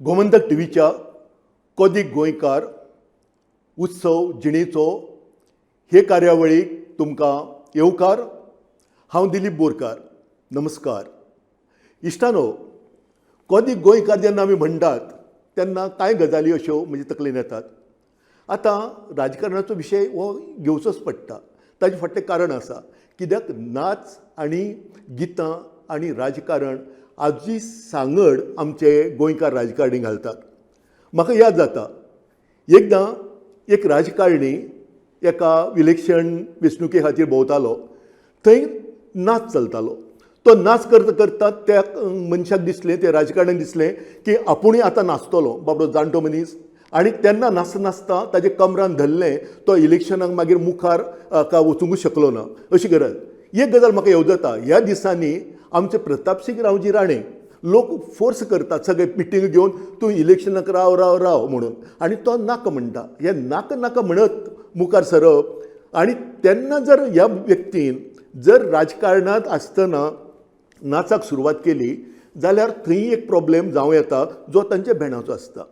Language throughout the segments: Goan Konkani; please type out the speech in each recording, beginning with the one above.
गोमंतक टीव्हीच्या कोदीक गोंयकार उत्सव जिणेचो हे कार्यावळीक तुमकां येवकार. हांव दिलीप बोरकार. नमस्कार इश्टानो. कोदीक गोंयकार जेन्ना आमी म्हणटात तेन्ना कांय गजाली अश्यो म्हणजे तकलेन येतात. आतां राजकारणाचो विशय हो घेवचोच पडटा. ताजे फाटलें कारण आसा, कित्याक नाच आनी गितां आनी राजकारण आजी सांगड आमचे गोंयकार राजकारणी घालतात. म्हाका याद जाता, एकदां एक राजकारणी एका इलेक्शन वेंचणुके खातीर भोंवतालो. थंय नाच चलतालो. तो नाच करता करता त्या मनशाक दिसलें, त्या राजकारण्याक दिसलें की आपुणूय आतां नाचतलो. बाबडो जाणटो मनीस. आनी तेन्ना नाचता नाचता ताजे कमरान धरलें. तो इलेक्शनाक मागीर मुखार का वचूंकूच शकलो ना. अशी गरज एक गजाल म्हाका येवजता. ह्या दिसांनी आमचे प्रतापसिंग रावजी राणे लोक फोर्स करतात सगळे मिटींग घेवन, तूं इलेक्शनाक राव राव राव म्हणून, आनी तो नाका म्हणटा. हे नाका नाका म्हणत मुखार सरप. आनी तेन्ना जर ह्या व्यक्तीन जर राजकारणांत आसतना नाचाक सुरवात केली जाल्यार थंय एक प्रॉब्लेम जावं येता जो तांच्या भेणाचो आसता.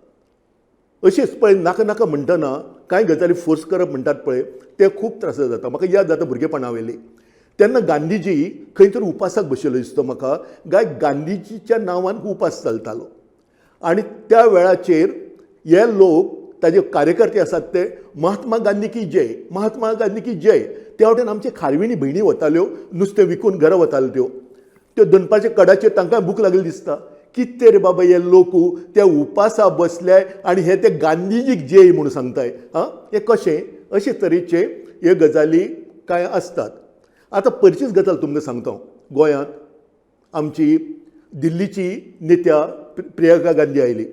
अशेंच पळय, नाका नाका म्हणटना कांय गजाली फोर्स करप म्हणटात पळय, ते खूब त्रास जाता. म्हाका याद जाता भुरगेपणा वयली, तेन्ना गांधीजी खंय तरी उपासाक बशिल्लो दिसता म्हाका. काय गांधीजीच्या नांवान उपास चलतालो आनी त्या वेळाचेर हे लोक, ताजे कार्यकर्ते आसात ते, "महात्मा गांधी की जय, महात्मा गांधी की जय". त्या वटेन आमचे खारविणी भयणी वताल्यो, नुस्तें विकून घरा वताल्यो त्यो. त्यो दनपारच्या कडाचेर तांकां भूक लागली दिसता. कितें रे बाबा, हे लोक त्या उपासा बसले आनी हे ते गांधीजीक जय म्हणून सांगताय. आं, हें कशें? अशे तरेचे ह्यो गजाली कांय आसतात. आतां परचीच गजाल तुमकां सांगता हांव. गोंयांत आमची दिल्लीची नेत्या प्रियंका गांधी आयली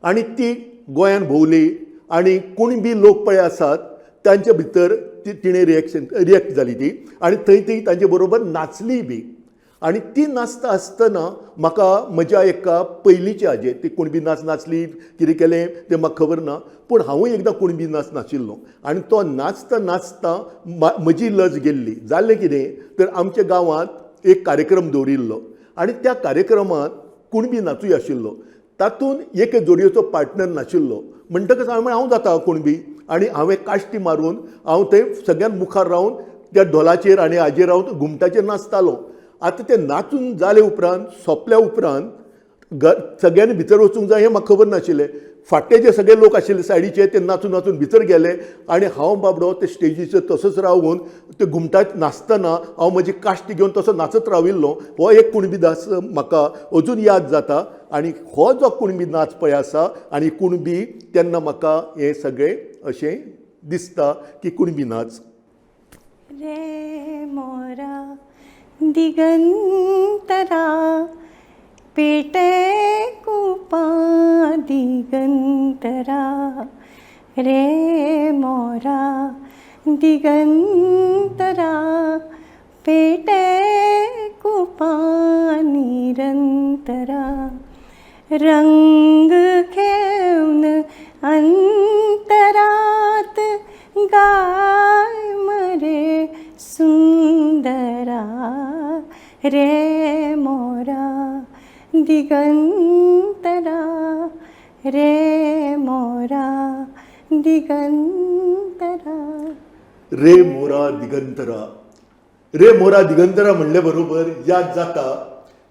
आनी ती गोंयान भोंवली आनी कुणबी लोक पळय आसात तांचे भितर ती तिणें रिएक्शन रिएक्ट जाली ती आनी थंय ती तांचे बरोबर नाचली बी. आनी ती नाचता आसतना म्हाका म्हज्या एका पयलींचे हाजेर, ती कुणबी नाच नाचली, कितें केलें तें म्हाका खबर ना, पूण हांवूय एकदां कुणबी नाच नाचिल्लो आनी तो नाचता नाचता म्हजी लज गेल्ली. जालें कितें तर आमच्या गांवांत एक कार्यक्रम दवरिल्लो आनी त्या कार्यक्रमांत कुणबी नाचूय आशिल्लो. तातूंत एके जोडयेचो पार्टनर नाशिल्लो. म्हणटकच हांवें म्हणलें, हांव जाता कुणबी. आनी हांवें काश्टी मारून हांव थंय सगळ्यांत मुखार रावन त्या धोलाचेर आनी हाजेर रावन घुमटाचेर नाचतालो. आतां तें नाचून जाले उपरांत, सोंपल्या उपरांत सगळ्यांनी भितर वचूंक जाय हें म्हाका खबर नाशिल्लें. फाटले जे सगळे लोक आशिल्ले सायडीचे ते नाचून नाचून भितर गेले आनी हांव बाबडो ते स्टेजीचेर तसोच रावून ते घुमटात नाचतना हांव म्हजी काश्टी घेवन तसो नाचत राविल्लो. हो एक कुणबी नाच म्हाका अजून याद जाता. आनी हो जो कुणबी नाच पळय आसा आनी कुणबी, तेन्ना म्हाका हें सगळें अशें दिसता की कुणबी नाच. रे मोरा दिगंतरा, पेटे कुपा दिगंतरा. रे मोरा दिगंतरा, पेटे कुपा निरंतरा. रंग घेवन अंतरात गाय मरे सुंदरा. रे मोरा दिगंतरा, रे मोरा दिगंतरा. रे मोरा दिगंतरा, रे मोरा दिगंतरा म्हणले बरोबर याद जाता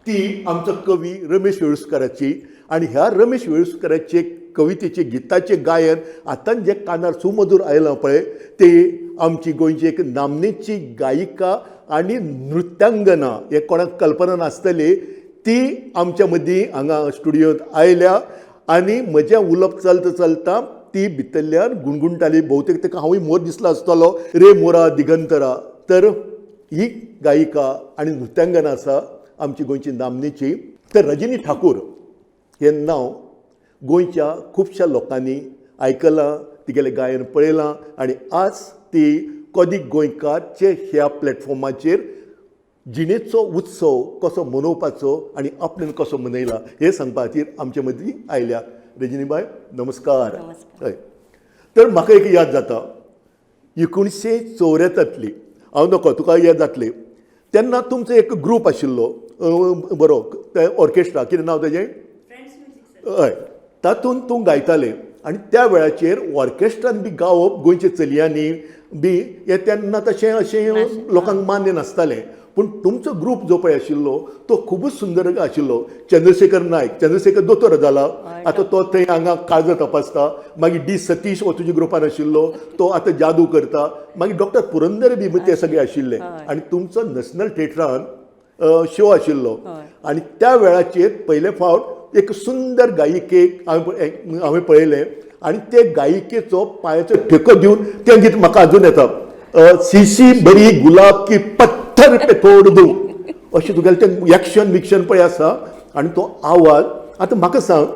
ती आमचो कवी रमेश वेळुस्काराची. आनी ह्या रमेश वेळुस्काराचे कवितेचे गिताचें गायन आतां जे कानार सुमधूर आयलां पळय, ते आमची गोंयची एक नामनेची गायिका आनी नृत्यांगना, हे कोणाक कल्पना नासतली, ती आमच्या मदीं हांगा स्टुडियोंत आयल्या. आनी म्हजें उलोवप चलता चलता ती भितरल्यान गुणगुणटाली. भोवतेक ताका हांवूय मोर दिसलो आसतलो. रे मोरा दिगंतरा. तर ही गायिका आनी नृत्यांगना आसा आमची गोंयची नामनेची. तर रजनी ठाकूर हें नांव गोंयच्या खुबश्या लोकांनी आयकलां, तिगेलें गायन पळयलां आनी आज ती कोदीक गोंयकारचे ह्या प्लॅटफॉर्माचेर जिणेचो उत्सव कसो मनोवपाचो आनी आपणेन कसो मनयला हें सांगपा खातीर आमचे मदीं आयल्या. रजनीबाय, नमस्कार. नमस्कार. हय, तर म्हाका एक याद जाता 1974तली. हांव नकळो तुका याद जातली. तेन्ना तुमचो एक ग्रूप आशिल्लो बरो, ते ऑर्केस्ट्रा, कितें नांव तेजें? हय, तातूंत तूं गायतालें आनी त्या वेळाचेर ऑर्केस्ट्रान बी गावप गोंयच्या चलयांनी बी हें तेन्ना तशें अशें लोकांक मान्य नासतालें. पूण तुमचो ग्रूप जो पळय आशिल्लो तो खुबूच सुंदर आशिल्लो. चंद्रशेखर नायक, चंद्रशेखर दोतोर जाला आतां, तो थंय हांगा काळजां तपासता. मागीर डी सतीश हो तुज्या ग्रुपान आशिल्लो, तो आतां जादू करता. मागीर डॉक्टर पुरंदर बी ते सगळे आशिल्ले आनी तुमचो नॅशनल थिएटरान शो आशिल्लो आनी त्या वेळाचेर पयले फावट एक सुंदर गायिकेक हांवें पळयलें आनी ते गायिकेचो पांयाचो ठेको दिवन तें गीत म्हाका अजून येता, "शीशी भरी गुलाब की पत्थर पे तोड दूं", अशें तुगेलें तें एक्शन बिक्शन पळय आसा आनी तो आवाज. आतां म्हाका सांग,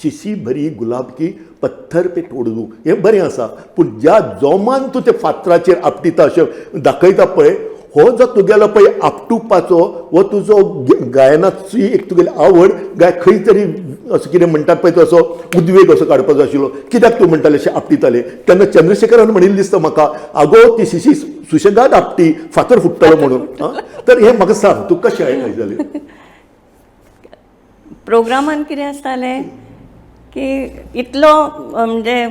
"शीशी भरी गुलाब की पत्थर पे तोड दूं" हें बरें आसा, पूण ज्या जोमान तूं ते फातराचेर आपटिता अशें दाखयता पळय, हो जो तुगेलो पळय आपटुपाचो हो तुजो गायनाची एक तुगेली आवड गाय खंय तरी असो कितें म्हणटात पळय, तो असो उद्वेग असो काडपाचो आशिल्लो. कित्याक तूं म्हणटाले अशें आपटिताले तेन्ना? चंद्रशेखरान म्हणिल्लें दिसता म्हाका, आगो ती शिशी सुशेगाद आपटी, फातर फुट्टलो म्हणून. आं, तर हें म्हाका सांग, तूं कशें हें जालें? प्रोग्रामान कितें आसतालें की इतलो म्हणजे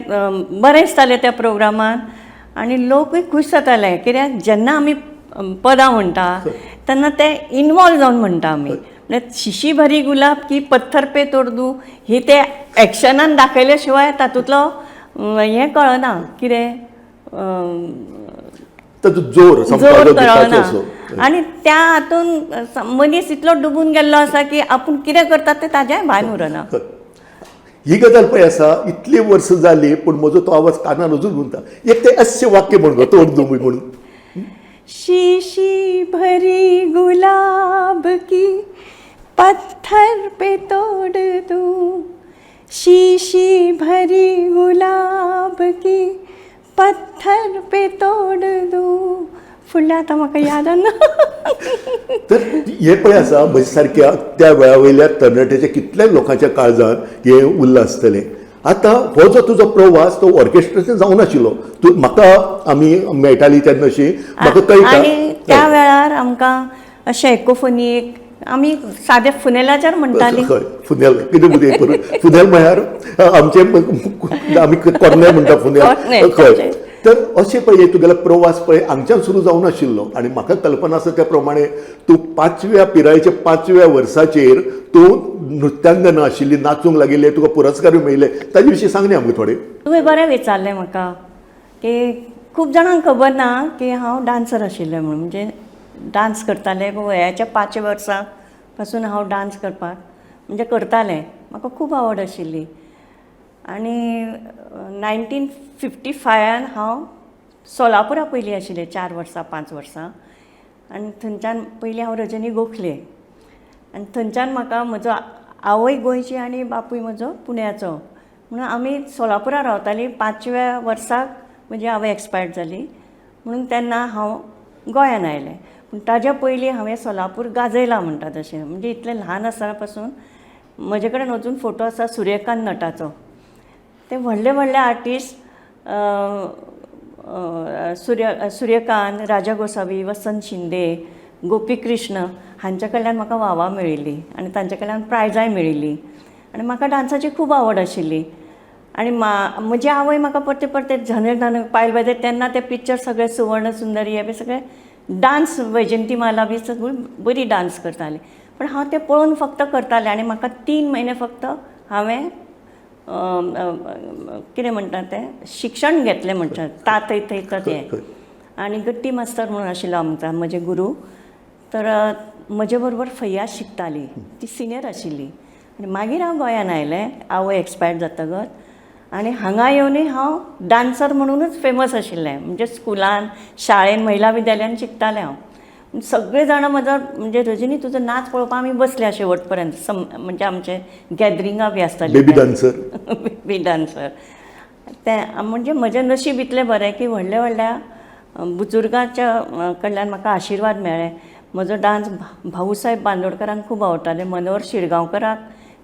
बरें दिसतालें त्या प्रोग्रामान आनी लोकूय खूश जाताले, कित्याक जेन्ना आमी पदां म्हणटा तेन्ना ते इनवॉल्व जावन म्हणटा आमी. म्हणजे "शीशी भरी गुलाब की पत्थर पे तोड दूं" ही ते एक्शनान दाखयल्या शिवाय तातूंतलो हें कळना कितें ताचो जोर जोर संपादक कळना. असो आनी त्या हातून मनीस इतलो डुबून गेल्लो आसा की आपूण कितें करता तें ताजेंय भान उरना. ही गजाल पळय आसा, इतली वर्सां जाली पूण म्हजो तो आवाज कानार अजून गुंता. एक ते अशें वाक्य म्हण गो, तोड दूं म्हणून. शीशी भरी गुलाब की पत्थर पे तोड़ दूं, शीशी भरी गुलाब की पत्थर पे तोड़ दूं. फुडलें आतां म्हाका याद ना. तर हे पळय आसा, म्हज्या सारक्या त्या वेळा वयल्या तरणाट्याच्या कितल्या लोकांच्या काळजांत हें उरलां आसतलें. आतां हो जो तुजो प्रवास तो ऑर्केस्ट्राचो जावनाशिल्लो. तूं म्हाका आमी मेळटाली तेन्ना अशी म्हाका कळटा. आनी त्या वेळार आमकां अशें एकोफोनीक, आमी सादे फुनेलाचेर म्हणटाली. हय, फुनेल कितें कितें करून फुनेल म्हळ्यार आमचे आमी कोर्नेल म्हणटा फुनेल. कोर्नेल. हय, तर अशें पळय तुगेलो प्रवास पळय हांगच्यान सुरू जावनाशिल्लो आनी म्हाका कल्पना आसा त्या प्रमाणे तूं पांचव्या पिरायेच्या 5व्या वर्साचेर तूं नृत्यांगना आशिल्ली, नाचूंक लागिल्ले, तुका पुरस्कारूय मेळिल्ले. ताजे विशीं सांग न्ही आमकां थोडे. तुवें बरें विचारलें म्हाका की खूब जाणांक खबर ना की हांव डान्सर आशिल्लें म्हणून. म्हणजे डान्स करतालें वयाच्या 5 वर्सां पासून. हांव डान्स करपाक म्हणजे करतालें, म्हाका खूब आवड आशिल्ली. आनी 1955न हांव सोलापुरा पयलीं आशिल्लें 4 वर्सां, 5 वर्सां. आनी थंयच्यान पयलीं हांव रजनी गोखले आनी थंयच्यान म्हाका, म्हजो आवय गोंयची आनी बापूय म्हजो पुण्याचो म्हणून आमी सोलापुरा रावतालीं. 5व्या वर्साक म्हजी आवय एक्सपायर्ड जाली म्हणून तेन्ना हांव गोंयान आयलें. पूण ताज्या पयलीं हांवें सोलापूर गाजयलां म्हणटा तशें. म्हणजे इतलें ल्हान आसतना पासून म्हजे कडेन अजून फोटो आसा सुर्यकांत नटाचो. ते व्हडले व्हडले आर्टिस्ट सूर्यकांत, राजा गोसावी, वसंत शिंदे, गोपीकृष्ण हांच्या कडल्यान म्हाका वावा मेळिल्ली आनी तांच्या कडल्यान प्रायजांय मेळिल्ली. आनी म्हाका डान्साची खूब आवड आशिल्ली. आनी म्हजी आवय म्हाका परते परते झनक धनक पायल वाजयत तेन्ना ते पिक्चर सगळे, सुवर्ण सुंदरी हे बी सगळे डान्स, वैजंती माला बी सगळी बरी डान्स करताली. पण हांव तें पळोवन फक्त करतालें. आनी म्हाका 3 म्हयने फक्त हांवें अम, अम, कितें म्हणटा तें शिक्षण घेतलें म्हणटा ता थंय थंय तें. आनी गट्टी मास्तर म्हणून आशिल्लो आमकां म्हजे गुरू, तर म्हजे बरोबर फैयाज शिकताली, ती सिनियर आशिल्ली. आनी मागीर हांव गोंयान आयलें आवय एक्सपायर्ड जातकच. आनी हांगा येवनूय हांव डान्सर म्हणुनूच फेमस आशिल्लें. म्हणजे स्कुलान, शाळेन, महिला विद्यालयान शिकतालें हांव. सगळे जाणां म्हजो म्हणजे "रजनी, तुजो नाच पळोवपाक आमी बसल्या शेवट पर्यंत." सम म्हणजे आमचे गॅदरिंगां बी आसतालीं. Baby dancer. Baby dancer. तें म्हणजे म्हजें नशीब इतलें बरें की व्हडल्या व्हडल्या बुजुर्गाच्या कडल्यान म्हाका आशिर्वाद मेळ्ळे. म्हजो डान्स भाऊसाहेब बांदोडकरांक खूब आवडटाले, मनोहर शिरगांवकराक,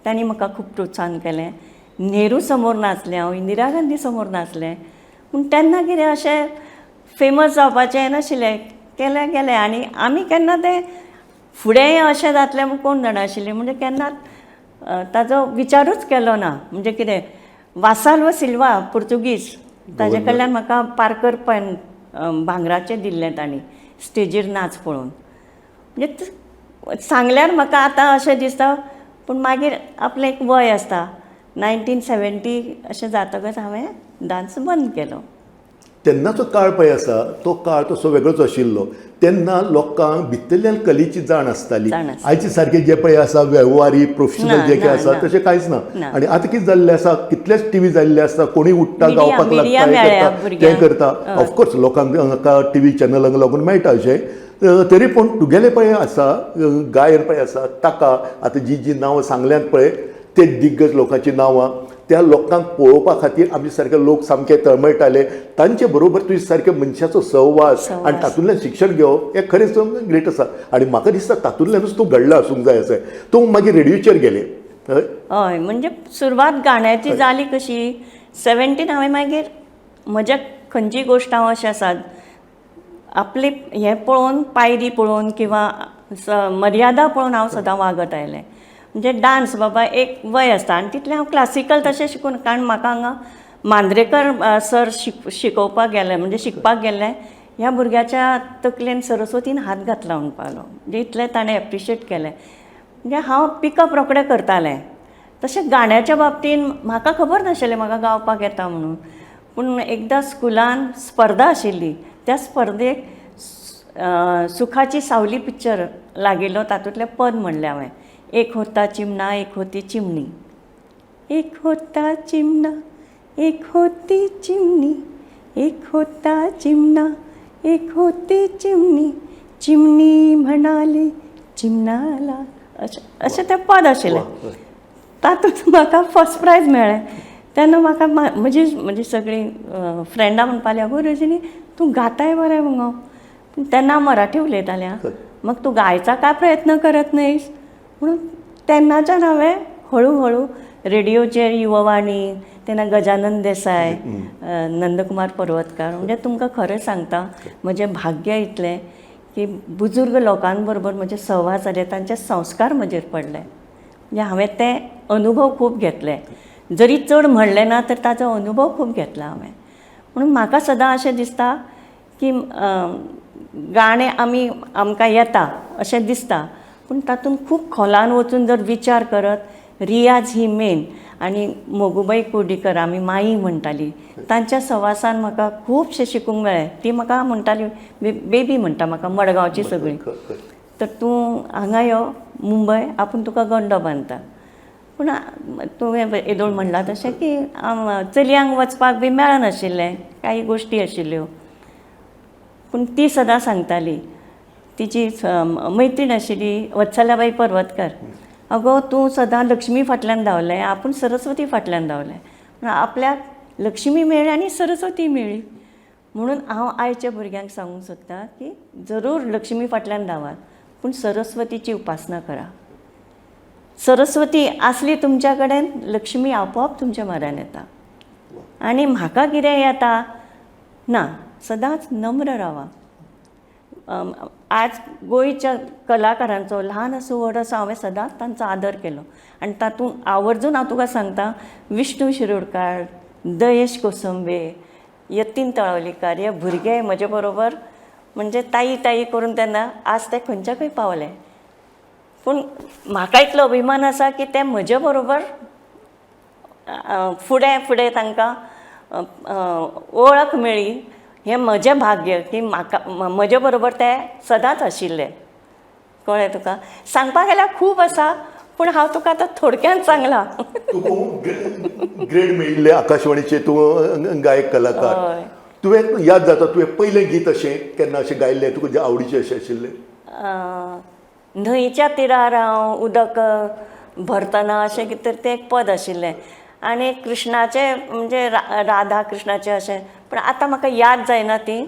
तांणी म्हाका खूब प्रोत्साहन केलें. नेहरू समोर नाचलें हांव, इंदिरा गांधी समोर नाचलें. पूण तेन्ना कितें अशें फेमस जावपाचें नाशिल्लें. केलें गेलें. आनी आमी केन्ना तें फुडें अशें जातलें म्हूण कोण जाणा आशिल्लीं. म्हणजे केन्नाच ताजो विचारूच केलो ना. म्हणजे कितें, वासाल व सिल्वा पुर्तुगीज ताजे कडल्यान म्हाका पार्कर पेन भांगराचें दिल्लें तांणी स्टेजीर नाच पळोवन. म्हणजे सांगल्यार म्हाका आतां अशें दिसता, पूण मागीर आपलें एक वय आसता. 1970 अशें जातकच हांवें डांस बंद केलो. तेन्नाचो काळ पळय आसा तो काळ तसो वेगळोच आशिल्लो. तेन्ना लोकांक भितरल्यान कलेची जाण आसताली. आयचे सारके जे पळय आसा वेव्हारी प्रोफेशनल जे कितें आसा तशें कांयच ना. आनी आतां कितें जाल्लें आसा, कितलेच टिवी जाल्ले आसा, कोणी उठ्ठा गावपाक लागता, हें करता तें करता. ऑफकोर्स लोकांक टिवी चॅनलांक लागून मेळटा अशें, तरी पूण तुगेलें पळय आसा गायन पळय आसा ताका आतां जी जी नांवां सांगल्यांत पळय ते दिग्गज लोकांची नांवां, त्या लोकांक पळोवपा खातीर आमचे सारके लोक सामके तळमळटाले. तांचे बरोबर तुजे सारके मनशाचो सहवास आनी तातूंतल्यान शिक्षण घेवप हें खरेंच ग्रेट आसा. आनी म्हाका दिसता तातूंतल्यानूच तूं घडला आसूंक जाय. अशें तूं मागीर रेडियोचेर गेलें. हय, म्हणजे सुरवात गाण्याची जाली कशी 17 हांवें मागीर म्हज्या खंयची गोश्ट हांव अशें आसा आपली हें पळोवन पायरी पळोवन किंवां मर्यादा पळोवन हांव सदां वागत आयलें. म्हणजे डांस बाबा एक वय आसता आनी तितलें हांव क्लासिकल तशें शिकून, कारण म्हाका हांगा मांद्रेकर सर शिकोवपाक गेले, म्हणजे शिकपाक गेल्ले, ह्या भुरग्याच्या तकलेन सरस्वतीन हात घातला म्हणपाक लागलो. म्हणजे इतलें ताणें एप्रिशिएट केलें. म्हणजे हांव पिकअप रोखडें करतालें. तशें गाण्याच्या बाबतीन म्हाका खबर नाशिल्लें म्हाका गावपाक येता म्हणून, पूण एकदां स्कुलान स्पर्धा आशिल्ली, त्या स्पर्धेक सुखाची सावली पिक्चर लागिल्लो, तातूंतलें पद म्हणलें हांवें. एक होता चिमणा एक होती चिमणी, एक होता चिमणा एक होती चिमणी, एक होता चिमणा एक होती चिमणी, चिमणी म्हणाली चिमणाला, अशें अशें तें पद आशिल्लें. तातूंत म्हाका फर्स्ट प्रायज मेळ्ळें. तेन्ना म्हाका म्हजी म्हजी सगळीं फ्रेंडां म्हणपाक लागलीं, अगो रजनी तूं गाताय बरें मुगो. तेन्ना मराठी उलयतालें, मग तूं गायचा काय प्रयत्न करत नाहीस म्हणून. तेन्नाच्यान हांवें हळू हळू रेडियोचेर युववाणी, तेन्ना गजानन देसाय, नंदकुमार पर्वतकार, म्हणजे तुमकां खरें सांगता म्हजें भाग्य इतलें की बुजुर्ग लोकां बरोबर म्हजे सहवास जाले, तांचे संस्कार म्हजेर पडले. म्हणजे हांवें ते अनुभव खूब घेतले, जरी चड म्हणलें ना तर ताजो अनुभव खूब घेतला हांवें. म्हणून म्हाका सदां अशें दिसता की गाणें आमी आमकां येता अशें दिसता, पूण तातूंत खूब खोलान वचून जर विचार करत रियाज ही मेन. आनी मोगुबाई कुर्डीकर आमी माई म्हणटाली, तांच्या सहवासान म्हाका खुबशें शिकूंक मेळ्ळें. ती म्हाका म्हणटाली, बेबी म्हणटा म्हाका मडगांवची सगळीं, तर तूं हांगा यो मुंबय, आपूण तुका गंडो बांदता. पूण तुवें येदोळ म्हणलां तशें की चलयांक वचपाक बी मेळनाशिल्लें, कांय गोश्टी आशिल्ल्यो, पूण ती सदां सांगताली. तिची मैत्रीण आशिल्ली वत्सलाबाई पर्वतकर, अगो तूं सदां लक्ष्मी फाटल्यान धांवलें, आपूण सरस्वती फाटल्यान धांवलें, म्हण आपल्याक लक्ष्मी मेळ्ळी आनी सरस्वती मेळ्ळी. म्हणून हांव आयच्या भुरग्यांक सांगूंक सोदतां की जरूर लक्ष्मी फाटल्यान धांवात, पूण सरस्वतीची उपासना करा. सरस्वती आसली तुमच्या कडेन, लक्ष्मी आपोआप तुमच्या म्हऱ्यान येता. आनी म्हाका कितें येता ना, सदांच नम्र रावा. आज गोंयच्या कलाकारांचो ल्हान आसूं व्हड आसूं हांवें सदांच तांचो आदर केलो. आनी तातूंत आवर्जून हांव तुका सांगता, विष्णू शिरोडकार, दयेश कोसंबे, यतीन तळावलीकार हे भुरगे म्हजे बरोबर म्हणजे ताई ताई करून तेन्ना आज ते खंयच्या खंय पावले. पूण म्हाका इतलो अभिमान आसा की ते म्हजे बरोबर फुडें फुडें तांकां वळख मेळ्ळी. हें म्हजें भाग्य की म्हाका म्हजे बरोबर ते सदांच आशिल्ले. कळ्ळें तुका? सांगपाक गेल्यार खूब आसा, पूण हांव तुका आतां थोडक्यान सांगलां. तुका ग्रेड मेळिल्ले आकाशवाणीचे तूं गायक कलाकार. तुवें याद जाता तुवें पयलें गीत अशें केन्ना अशें गायिल्लें तुका जें आवडीचें अशें आशिल्लें? न्हंयच्या तिरार हांव उदक भरतना अशें कितें तरी तें एक पद आशिल्लें. आनी कृष्णाचें म्हणजे राधा कृष्णाचें अशें, पूण आतां म्हाका याद जायना ती.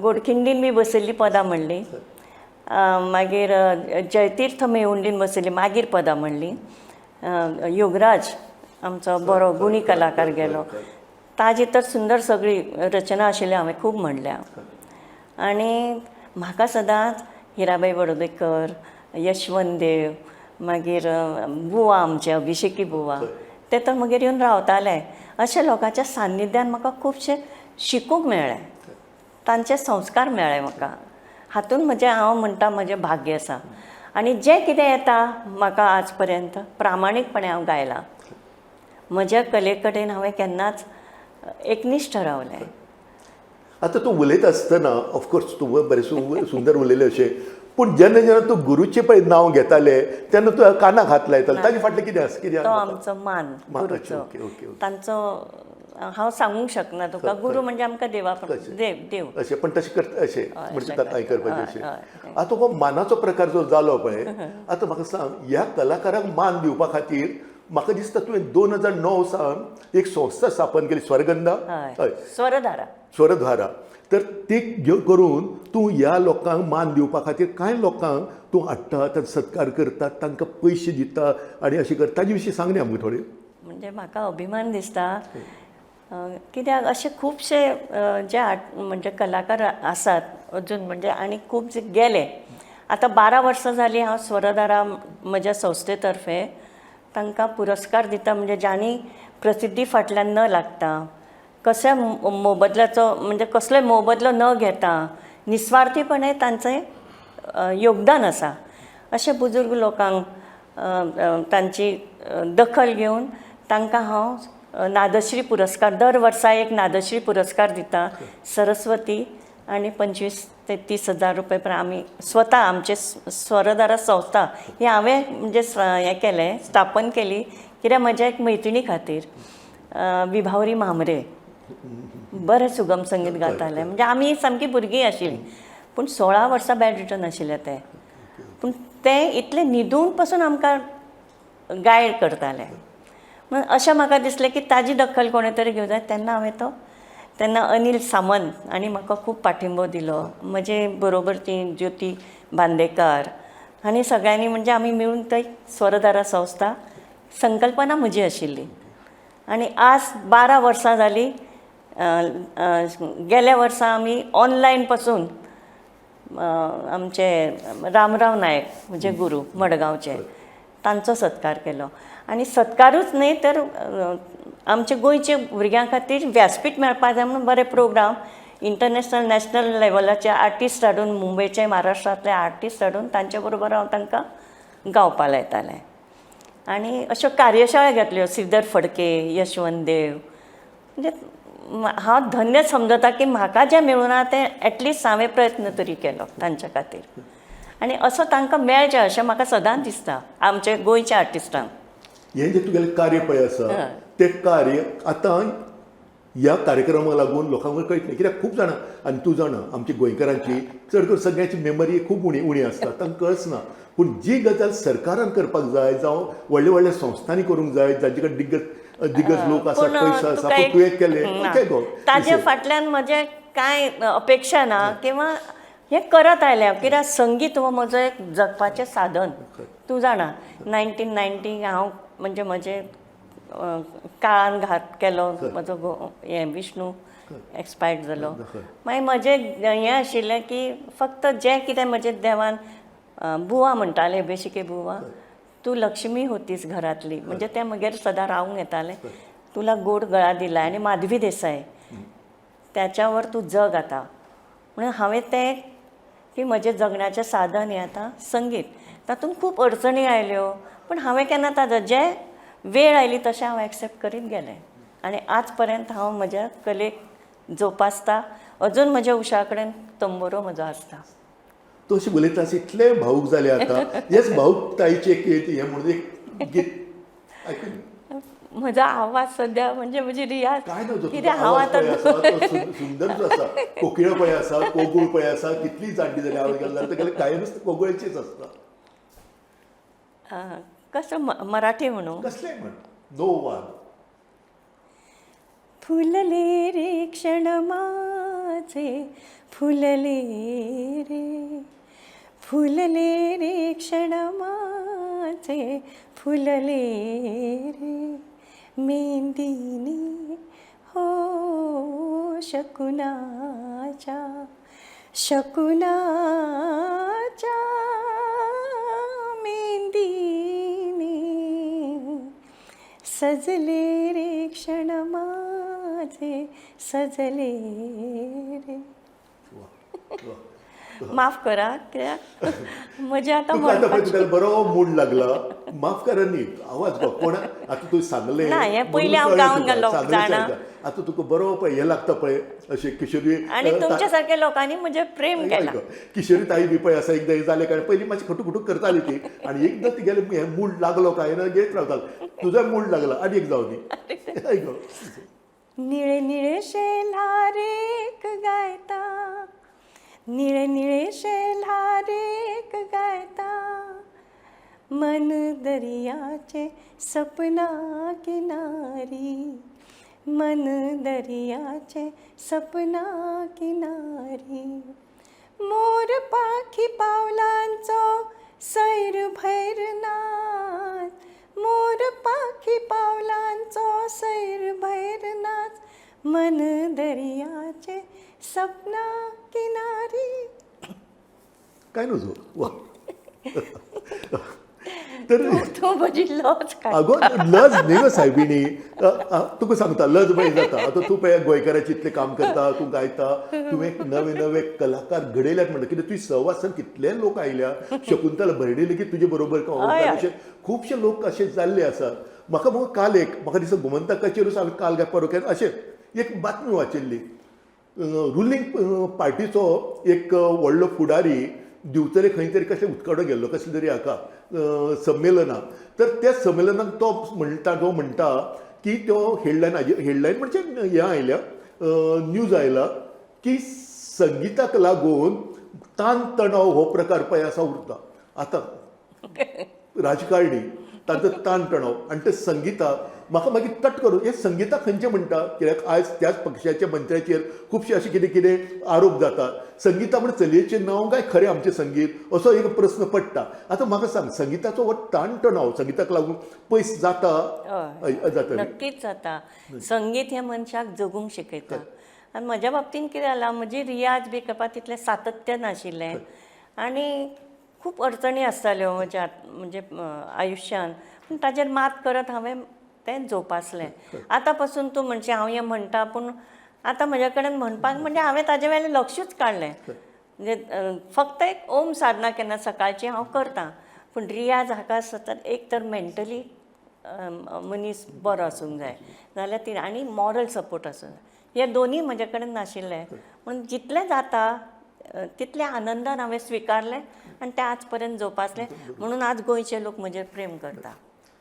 गोडखिंडीन बी बसयल्लीं पदां म्हणलीं, मागीर जयतीर्थ मेवुंडीन बसयल्लीं मागीर पदां म्हणलीं. योगराज आमचो बरो गुणी कलाकार गेलो, ताजी तर सुंदर सगळी रचना आशिल्ली, हांवें खूब म्हणल्या. आनी म्हाका सदांच हिराबाई बडोदेकर, यशवंत देव, मागीर बुवा आमचे अभिषेकी बुवा ते तर म्हगेर येवन रावताले. अशे लोकांच्या सान्निध्यान म्हाका खुबशें शिकूंक मेळ्ळें, तांचे संस्कार मेळ्ळे म्हाका. हातून म्हजें हांव म्हणटा म्हजें भाग्य आसा. आनी जें कितें येता म्हाका आज पर्यंत प्रामाणीकपणे हांव गायलां. म्हज्या कले कडेन हांवें केन्नाच एकनिश्ठ रावलें. आतां तूं उलयता आसतना ऑफकोर्स तूं बरें सुंदर उलयलें अशें, पूण जेन्ना जेन्ना तूं गुरूचें पळय नांव घेतालें तेन्ना तूं कानाक हात लायतालें, ताजे फाटलें कितें आसा? कितें तो आमचो मान गुरूचो, तांचो हांव सांगूंक शकना तुका. गुरू म्हणजे आमकां देवा देव अशें, पण तशें करता अशें म्हणजे ताका हें करपाचें अशें. आतां हो मानाचो प्रकार जो जालो पळय, आतां म्हाका सांग, ह्या कलाकाराक मान दिवपा खातीर म्हाका दिसता तुवें 2009 सावन एक संस्था स्थापन केली, स्वरगंधा, हय, स्वरधारा, स्वरधारा. तर ती करून तूं ह्या लोकांक मान दिवपा खातीर कांय लोकांक तूं हाडटा, तांचो सत्कार करता, तांकां पयशे दिता आनी अशें करता. ताजे विशीं सांग न्ही आमकां थोडें. म्हणजे म्हाका अभिमान दिसता कित्याक अशे खुबशे जे म्हणजे कलाकार आसात अजून, म्हणजे आनी खूब जे गेले. आतां 12 वर्सां जालीं हांव स्वरधारा म्हज्या संस्थे तर्फे तांकां पुरस्कार दिता. म्हणजे ज्यांनी प्रसिद्धी फाटल्यान न लागता, कशा मोबदल्याचो म्हणजे कसलोय मोबदलो न घेता निस्वार्थीपणे तांचें योगदान आसा, अशे बुजुर्ग लोकांक तांची दखल घेवन तांकां हांव नादश्री पुरस्कार दर वर्सा एक नादश्री पुरस्कार दिता. सरस्वती आनी 25 ते 30 हजार रुपये पर्यंत आमी स्वता आमचे स्वरधारा संस्था ही हांवें म्हणजे हें केलें, स्थापन केली कित्याक म्हज्या एक मैत्रिणी खातीर, विभावरी म्हांबरे बरें सुगम संगीत गातालें. म्हणजे आमी सामकी भुरगीं आशिल्लीं, पूण 16 वर्सां बॅड रिटर्न आशिल्लें तें, पूण तें इतलें न्हिदून पसून आमकां गायड करतालें. अशें म्हाका दिसलें की ताजी दखल कोणें तरी घेवंक जाय. तेन्ना हांवें तो तेन्ना अनिल सामंत आनी म्हाका खूब पाठिंबो दिलो. म्हजे बरोबर ती ज्योती बांदेकार आनी सगळ्यांनी म्हणजे आमी मेळून थंय स्वरधारा संस्था संकल्पना म्हजी आशिल्ली. आनी आज 12 वर्सां जालीं. गेल्या वर्सा आमी ऑनलायन पसून आमचे रामराव नायक म्हजे गुरू मडगांवचे तांचो सत्कार केलो. आनी सत्कारूच न्हय तर आमच्या गोंयच्या भुरग्यां खातीर व्यासपीठ मेळपाक जाय म्हणून बरे प्रोग्राम इंटरनॅशनल नॅशनल लेवलाचे आर्टिस्ट हाडून, मुंबयचे महाराष्ट्रांतले आर्टिस्ट हाडून तांचे बरोबर हांव तांकां गावपाक लायतालें. आनी अश्यो कार्यशाळा घेतल्यो, श्रीधर फडके, यशवंत देव. म्हणजे हांव धन्य समजता की म्हाका जें मेळुना तें एटलिस्ट हांवें प्रयत्न तरी केलो तांच्या खातीर. आनी असो तांकां मेळचें अशें म्हाका सदांच दिसता आमच्या गोंयच्या आर्टिस्टांक. हें जें तुगेलें कार्य पळय आसा तें कार्य आतां ह्या कार्यक्रमाक लागून लोकांक कळटलें, कित्याक खूब जाणां, आनी तूं जाणा आमची गोंयकारांची चड करून सगळ्यांची मेमरी खूब उणी उणी आसता, तांकां कळच ना. पूण जी गजाल सरकारान करपाक जाय, जावं व्हडल्या व्हडल्या संस्थांनी करूंक जाय, जांचे कडेन दिग्गज दिग्गज लोक आसा, पयसो आसा, पूण तुवें केलें ओके गो. ताजे फाटल्यान म्हजें कांय अपेक्षा ना किंवा हें करत आयलें कित्याक संगीत हो म्हजो एक जगपाचें साधन. तूं जाणा 1990 हांव म्हणजे म्हजे काळान घात केलो, म्हजो घोव हें विष्णू एक्सपायर्ड जालो. मागीर म्हजें हें आशिल्लें की फक्त जें कितें म्हजें देवान बुवा म्हणटाले, बेशिके बुवा, तूं लक्ष्मी होतीस घरांतली, म्हणजे तें म्हगेर सदां रावूंक येतालें. तुला गोड गळा दिला आनी माधवी देसाय त्याच्यावर तूं जग आतां. म्हणून हांवें तें की म्हजें जगण्याचें साधन हें आतां संगीत. तातूंत खूब अडचणी आयल्यो, पूण हांवें केन्ना ताजो जें वेळ आयली तशें हांव एक्सेप्ट करीत गेलें. आनी आज पर्यंत हांव म्हज्या कलेक जोपासता. अजून म्हज्या उशा कडेन तंबोरो म्हजो आसता. तूं अशें उलयता इतलें भावूक जालें आतां. हेच भावूकतायेचें एक हें म्हणून एक गीत आयकून म्हजो आवाज सद्या म्हणजे म्हजी रियाज काय ना, कित्याक हांव आतां सुंदर जो आसा, कोकिळो पळय आसा, कोगूळ पळय आसा, कितली जाणटी जाली आवाज गेलो जाल्यार तागेलें कायमच कोगळचेच आसता. कसं मराठी म्हणू कसलें म्हण, नो वाद. फुलले रे क्षण माझे, फुलले रे, फुलले रे क्षण माझे, फुलले रे, मेहंदीने हो शकुनाच्या, शकुनाच्या मेहंदीने सजले रे क्षण माझे सजले रे. माफ करा, कित्याक म्हजें आतां तुका आतां पळय म्हणपाचें तुका बरो मूड लागला. माफ करा न्ही, आवाज गो कोण आतां तूं सांगलें ना, हें म्हणून पयलीं हांव कळ्ळें गावन तुका, गेल्लो, सांगलें जाणा. सारकें. आतां तुका बरो पळय हें लागता पळय अशें किशोरी आनी तुमच्या सारक्या लोकांनी म्हजें प्रेम केलां. किशोरी ताई बी पळय आसा, एकदां हें जालें काय पयलीं मातशें खटू खटू करताली ती, आनी एकदां तिगेलें हें मूड लागलो काय ना घेत रावतालो. तुजो मूड लागला आनी एक जावं दी. ऐक गो. निळे निळे शेल्हारेक गायता, निळे निळे शेल्हारेक गायता, मन दर्याचे सपना किनारी, मन दर्याचे सपना किनारी, मोर पाखी पावलांचो सैर भैर नाच, मोर पाखी पावलांचो सैर भैर नाच, मन दर्याचे सपना किनारी. काय नजो वा. तर तूं म्हजी लज काड. अगो लज न्ही गो सायबिणी, तुका सांगता लज पळय जाता. आतां तूं पळय गोंयकाराचें इतलें काम करता, तूं गायता, तुवें नवे नवे कलाकार घडयल्यात म्हणटा कितें तुवें सहवासान कितले लोक आयल्या, शकुंतला भरणे लेगीत तुजे बरोबर अशे खुबशे लोक अशे जाल्ले आसात. म्हाका मुगो काल एक म्हाका दिसता गोमंतकाचेरूच हांवें काल काय परवां केन्ना अशें एक बातमी वाचिल्ली, रुलींग पार्टीचो एक व्हडलो फुडारी दिवचले खंय तरी कशें उदकाडो गेल्लो कसले तरी हाका संमेलनाक. तर त्या संमेलनाक तो म्हणटा, तो म्हणटा की तो हेडलायन हेडलायन म्हणजे हें आयल्या, न्यूज आयला की संगिताक लागून ताण तणाव हो प्रकार पळय आसा उरता. आतां राजकारणी तांचो ताण तणाव आनी ते संगिता म्हाका मागीर कट करून हे संगिता खंयचें म्हणटा, कित्याक आयज त्याच पक्षाच्या मंत्र्याचेर खुबशे अशे कितें कितें आरोप जातात. संगिता म्हण चलयेचें नांव काय खरें आमचें संगीत असो एक प्रस्न पडटा. आतां म्हाका सांग, संगिताचो हो ताण तणाव संगिताक लागून पयस जाता? जाता, नक्कीच जाता. संगीत हें मनशाक जगूंक शिकयता. आनी म्हज्या बाबतीन कितें जालां, म्हजी रियाज बी करपाक तितलें सातत्य नाशिल्लें आनी खूब अडचणी आसताल्यो म्हज्या म्हणजे आयुश्यान, पूण ताजेर मात करत हांवें तें जोपासलें. आतां पसून तूं म्हणशी हांव हें म्हणटा, पूण आतां म्हज्या कडेन म्हणपाक म्हणजे हांवें ताजे वयलें लक्षूच काडलें. म्हणजे फक्त एक ओम साधना केन्ना सकाळची हांव करतां, पूण रियाज हाका सतत एक तर मेंटली मनीस बरो आसूंक जाय, नाल्यार ती आनी मॉरल सपोर्ट आसूंक जाय. हे दोनूय म्हजे कडेन नाशिल्ले, पूण जितलें जाता तितल्या आनंदान हांवें स्विकारलें आनी तें आज पर्यंत जोपासलें. म्हणून आज गोंयचे लोक म्हजेर प्रेम करता,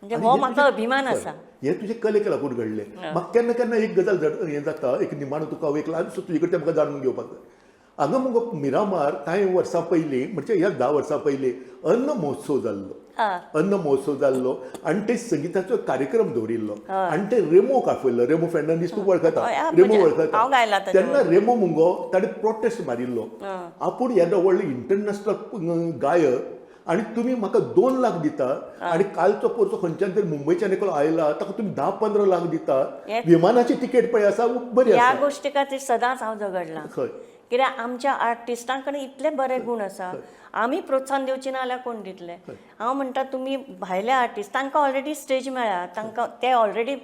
म्हणजे हो म्हाका अभिमान आसा. हें तुजे कलेक लागून घडलें. म्हाका केन्ना केन्ना एक गजाल हें जाता, एक निमाणो तुका हांव एक ल्हानसो तुजे कडेन म्हाका जाणून घेवपाक जाय. हांगा मुगो मिरामार कांय वर्सां पयलीं म्हणजे ह्या 10 वर्सां पयलीं अन्न महोत्सव जाल्लो, अन्न महोत्सव जाल्लो आनी ते संगिताचो कार्यक्रम दवरिल्लो आनी ते रेमोक आपयल्लो. रेमो फेर्नांडीस तूं वळखता, रेमो वळखता. तेन्ना रेमो मुगो ताणें प्रोटेस्ट मारिल्लो, आपूण येदो व्हडलो इंटरनॅशनल गायक आनी तुमी म्हाका 2 लाख दिता आनी कालचो पोरचो खंयच्यान तरी मुंबयच्यान एकलो आयला ताका तुमी 10-15 लाख दिता, विमानाची तिकेट पळय आसा बरी आसा. ह्या गोश्टी खातीर सदांच हांव झगडलां, कित्याक आमच्या आर्टिस्टां कडेन इतले बरे गूण आसा, आमी प्रोत्साहन दिवचें ना जाल्यार कोण दितले. हांव म्हणटा तुमी भायले आर्टिस्ट तांकां ऑलरेडी स्टेज मेळ्ळा, तांकां ते ऑलरेडी,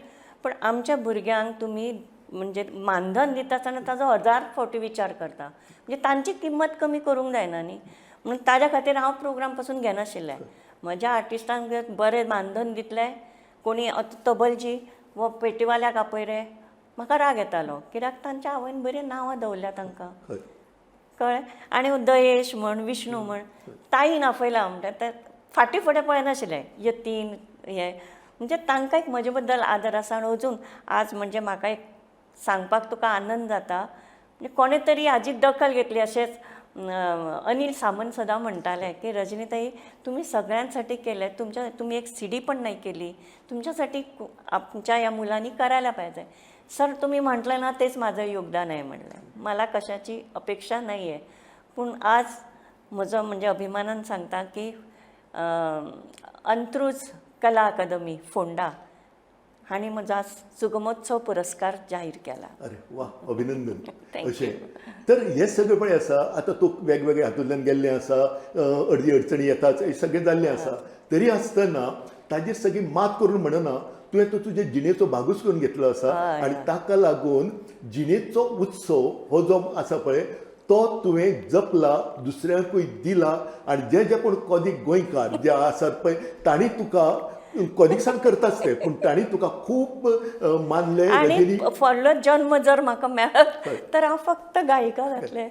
पूण आमच्या भुरग्यांक तुमी म्हणजे मानधन दिता आसतना ताजो 1000 फावटी विचार करता, म्हणजे तांची किंमत कमी करूंक जायना न्ही. म्हणून ताज्या खातीर हांव प्रोग्राम पसून घेनाशिल्लें. म्हज्या आर्टिस्टांक बरें मानधन दितलें, कोणी तबलजी वो पेटीवाल्याक आपय रे, म्हाका राग येतालो, कित्याक तांच्या आवयन बरीं नांवां दवरल्या तांकां, कळ्ळें. आनी दयेश म्हण, विष्णू म्हण, ताईन आपयला म्हणटा ते फाटीं फुडें पळयनाशिल्लें, यतीन हे म्हणजे तांकां एक म्हजे बद्दल आदर आसा. आनी अजून आज म्हणजे म्हाका एक सांगपाक तुका आनंद जाता, म्हणजे कोणें तरी हाजी दखल घेतली. अशेंच अनिल सामंत सदां म्हणटाले की रजनीताई तुम्ही सगळ्यांसाठी केले, तुमच्या तुम्ही एक CD पण नाही केली, तुमच्यासाठी आमच्या ह्या मुलांनी करायला पाहिजे. सर तुम्ही म्हटलं ना तेच माझं योगदान आहे म्हणलं, मला कशाची अपेक्षा नाही आहे. पूण आज म्हजो म्हणजे अभिमानान सांगता की अंत्रुज कला अकादमी फोंडा हांणी म्हजो आज सुगमोत्सव पुरस्कार जाहीर केला. अरे वा, अभिनंदन. अशें तर हें सगळें पळय आसा, आतां तूं वेगवेगळे हातूंतल्यान गेल्लें आसा, अर्दी अडचणी येतात, हें सगळें जाल्लें आसा, तरी आसतना ताजेर सगळी मात करून म्हणना तुवें तो तुजे जिणेचो भागूच करून घेतलो आसा. हय, आनी हय. ताका लागून जिणेचो उत्सव हो जो आसा पळय तो तुवें जपला, दुसऱ्यांकूय दिला. आनी जे जे कोण कोदीक गोंयकार जे आसात पळय तांणी तुका कोदीकसाण करताच ते, पूण तांणी तुका खूब मानलें. आनी रजनी फुडलो जन्म जर म्हाका मेळत तर हांव फक्त गायिका जातलें.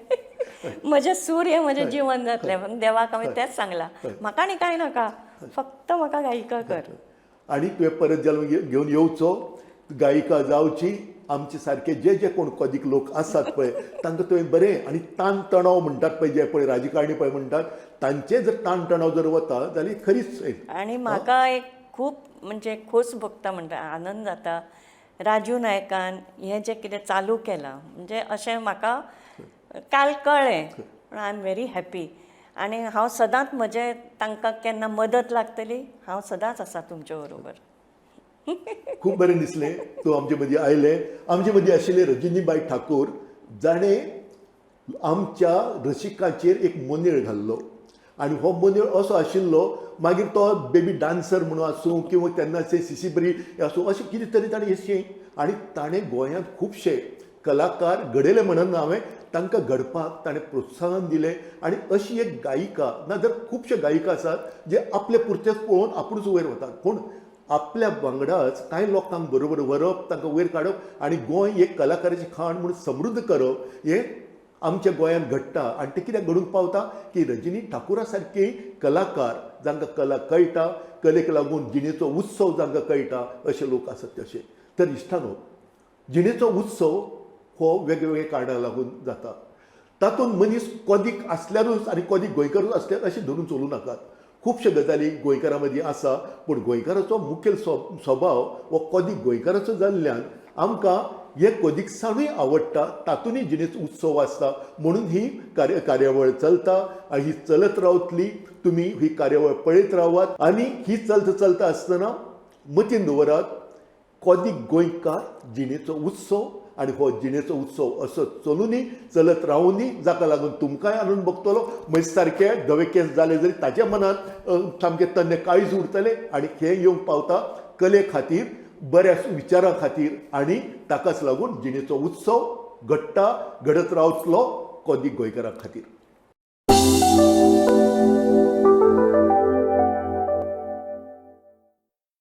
म्हजें सूर हें म्हजें जिवन जातलें. पूण देवाक हांवें तेंच सांगलां, म्हाका आनी कांय नाका, फक्त म्हाका गायिका कर. आनी तुवें परत जल्म घेवन येवचो, गायिका जावची. आमचे सारके जे जे कोण कोदीक लोक आसात पळय तांकां तुवें बरें आनी ताण तणाव म्हणटात पळय, जे पळय राजकारणी पळय म्हणटात तांचे जर ताण तणाव जर वता जाल्यार खरीच आनी म्हाका एक खूब म्हणजे खोस भोगता म्हणटा, आनंद जाता. राजू नायकान हें जें कितें चालू केलां म्हणजे अशें म्हाका काल कळ्ळें, पूण I am very happy. आनी हांव सदांच म्हजें तांकां केन्ना मदत लागतली हांव सदांच आसा तुमचे बरोबर. खूब बरें दिसलें तूं आमचे मदीं आयलें. आमचे मदीं आशिल्ले रजनीबाय ठाकूर, जाणें आमच्या रसिकाचेर एक मोनेळ घाल्लो. आनी हो मोनेळ असो आशिल्लो, मागीर तो बेबी डान्सर म्हणून आसूं किंवा तेन्नाचे सिसी बरी आसूं, अशें कितें तरी ताणें अशें, आनी ताणें गोंयांत खुबशे कलाकार घडयले म्हणून हांवें तांकां घडपाक ताणें प्रोत्साहन दिलें. आनी अशी एक गायिका, ना तर खुबशे गायिका आसात जे आपले पुरतेच पळोवन आपुणूच वयर वतात, पूण आपल्या वांगडाच कांय लोकांक बरोबर व्हरप, तांकां वयर काडप आनी गोंय एक कलाकाराची खाण म्हूण समृद्ध करप हें आमच्या गोंयांत घडटा. आनी तें कित्याक घडूंक पावता की रजनी ठाकुरा सारके कलाकार जांकां कला कळटा, कलेक लागून जिणेचो उत्सव जांकां कळटा अशे लोक आसात तशे. तर इश्टानो, जिणेचो उत्सव हो वेगवेगळे कारणां लागून जाता. तातूंत मनीस कोदीक आसल्यारूच आनी कोदीक गोंयकारूच आसल्यार अशें धरून चलूं नाकात. खुबश्यो गजाली गोंयकारां मदीं आसा, पूण गोंयकाराचो मुखेल स्वभाव हो कोदीक गोंयकाराचो जाल्ल्यान आमकां हे कोदीकसाणूय आवडटा, तातूंतय जिणेचो उत्सव आसता. म्हणून ही कार्यावळ चलता आनी ही चलत रावतली. तुमी ही कार्यावळ पळयत रावात आनी ही चलता चलता आसतना मतीन दवरात, कोदीक गोंयकार जिणेचो उत्सव आनी हो जिणेचो उत्सव असो चलुनी, चलत रावुनी, जाका लागून तुमकांय आनंद भोगतलो. म्हजे सारके धवे केंस जाले जरी ताच्या मनांत सामकें तन्ने काळीज उरतलें आनी हें येवंक पावता कले खातीर, बऱ्या विचारां खातीर, आनी ताकाच लागून जिणेचो उत्सव घडटा, घडत रावतलो कोदीक गोंयकारां खातीर.